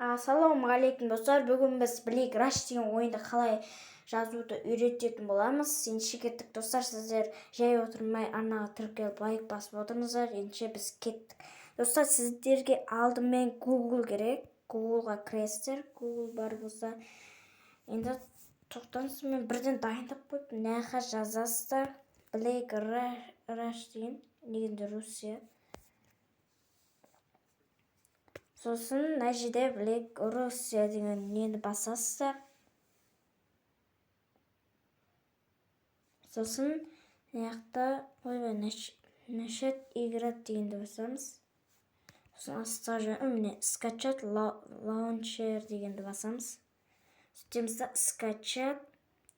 Ассалаумағалейкум, достар! Бүгін біз Блик Раш деген ойынды қалай жазуды үйрететін боламыз. Ендеше кеттік, достар. Сіздер жай отырмай, арнаға тіркеліп, лайк басып отырыңыздар. Ендеше біз кеттік, достар. Сіздерге алдымен Google керек. Googleға кіресіздер, Google бар болса. Енді тоқтаңыз, мен бірден дайындап қойыппын. Мына жаққа жазасыздар Блик Раш деген, негізінде Русия. Сосын мына жерде Блек Россия деген нені басасыздар. Сосын мына жақта, ойбай, «Начать играть» дегенді басамыз. Сосын астына, міне, «Скачать лаунчер» дегенді басамыз. Сөйтеміз да, «Скачать»,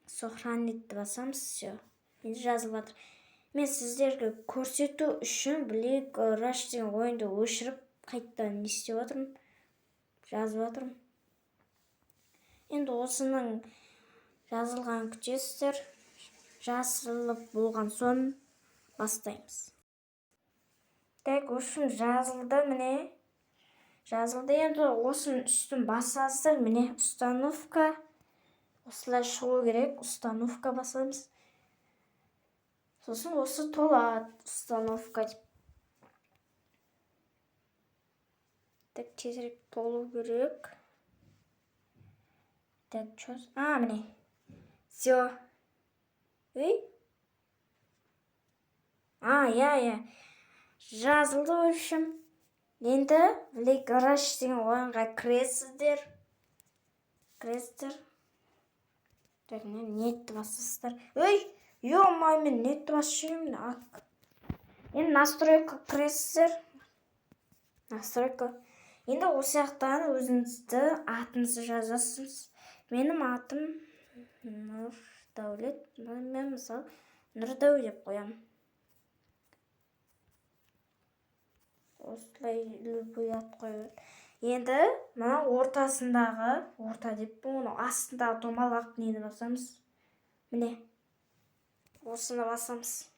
«Сохранить» басамыз. Все, енді жазылып жатыр. Мен сіздерге көрсету үшін Блик Раш деген ойынды өшіріп, қайтадан не істеп жатырмын, жазып жатырмын. Енді осының жазылғанын күтесіздер. Жазылып болған соң бастаймыз. Так, в общем, жазылды, міне, жазылды. Енді осының үстін басасыздар. Міне, установка, осылай шығу керек. Установка басамыз. Сосын осы толады, установка деп. Так, тезірек толу керек. Так, че? А, міне, все. Ей, а, иә, жазылды. В общем, енді Блик Раш деген ойынға кіресіздер. Так, нетті басасыздар. Ей, ё-моё, мен нетті басып жіберемін. Енді настройка кіресіздер, настройка. Енді осы жақтан өзіңізді атыңызды жазасыз. Менің атым Нұрдәулет. Мен, мысалы, Нұрдәу деп қоямын. Осылай любой ат қоя. Енді мына ортасындағы, орта деппін, оның астындағы домалақ нені басамыз. Міне, осыны басамыз.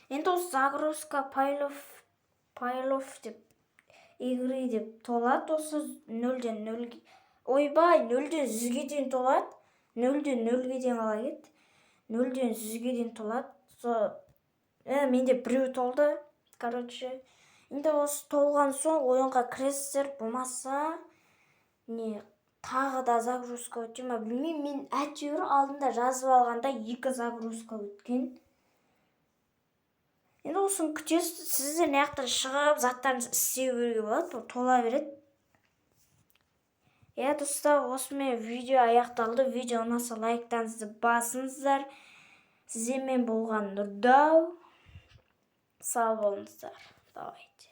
Енді осы «Загрузка файлов» деп, «Игры» деп толады. Осы нөлден нөлге, ойбай, 0-ден 100-ге дейін толады. 0-ден 0-ге дейін қалай кетті? 0-ден 100-ге дейін толады. Сол менде біреу толды, короче. Енді осы толған соң ойынға кіресіздер. Болмаса не, тағы да загрузка өте ма, білмеймін. Мен әйтеуір алдында жазып алғанда екі загрузка өткен. Енді осыны күтесіз. Сіздер мына жақтан шығып, заттарыңызды істей беруге болады, бұл тола береді. Иә, достар, осымен видео аяқталды. Видео ұнаса, лайктарыңызды басыңыздар. Сіздермен болған Нұрдау. Сау болыңыздар, давайте.